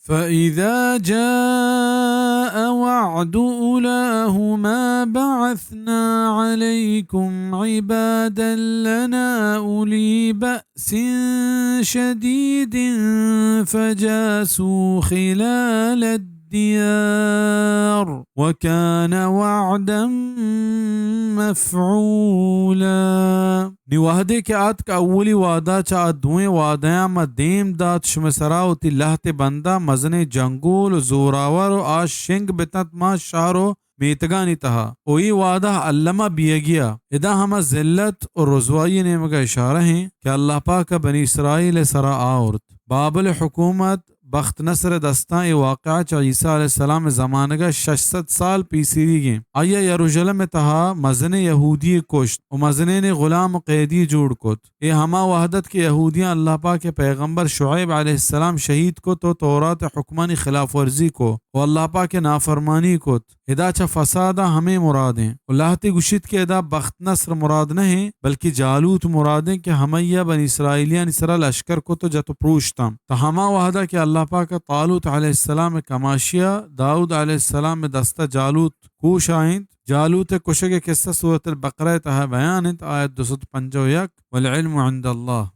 فإذا جاء وعد أولاهما بعثنا عليكم عبادا لنا أولي بأس شديد فجاسوا خلال الديار وكان وعدا مفعولا۔ نی وہدے کہ آتک اولی وعدہ چہ آ دوئیں وعدیاں ما دیم دات شمئے سرا وتی لہتے بندا مزنیں جنگول و زوراور و آ شنگ بتنت ما شہر و میتگانی تہا و اے وعدہ الما بیگیا۔ ادا ہما ذلت و رسوائی نیمگا اشارہ ہیں کہ اللہ پاک بنی اسرائیل سرا آورت۔ بابل حکومت بخت نصر ءِ دستاں اے واقعہ چہ عیسی علیہ السلام ءِ زمانگ ءَ شش سد سال پیسریگیں۔ آئی ءَ یروشلم ءِ تہا مزنیں یہودی یے کشت و مزنینے غلام و قیدی جوڑ کت۔ اے ہما وہد ات کہ یہودیاں اللہ پاک ءِ پیغمبر شعیب علیہ السلام شہید کت و تورات ءِ حکمانی خلاف ورزی کو و اللہ پاک ءِ نافرمانی کت۔ ادا چہ فساد ءَ ہمے مراد ایں۔ و لہتے گوشیت کہ ادا بخت نصر مراد نہ ایں، بلکہ جالوت مراد ایں کہ ہمائی ءَ بنی اسرائیلیانی سرا لشکر کت و جت و پروشتاں۔ تہ ہما وہدا کہ اللہ پاک ءَ طالوت علیہ السلام ءِ کماشیا داؤد علیہ السلام ءِ دستا جالوت کوشا انت، جالوت ءِ کشگ ءِ قصہ سورۃ البقرہ ءِ تہا بیان انت، آیت دو سد پنجاہ و یک، والعلم عند اللہ۔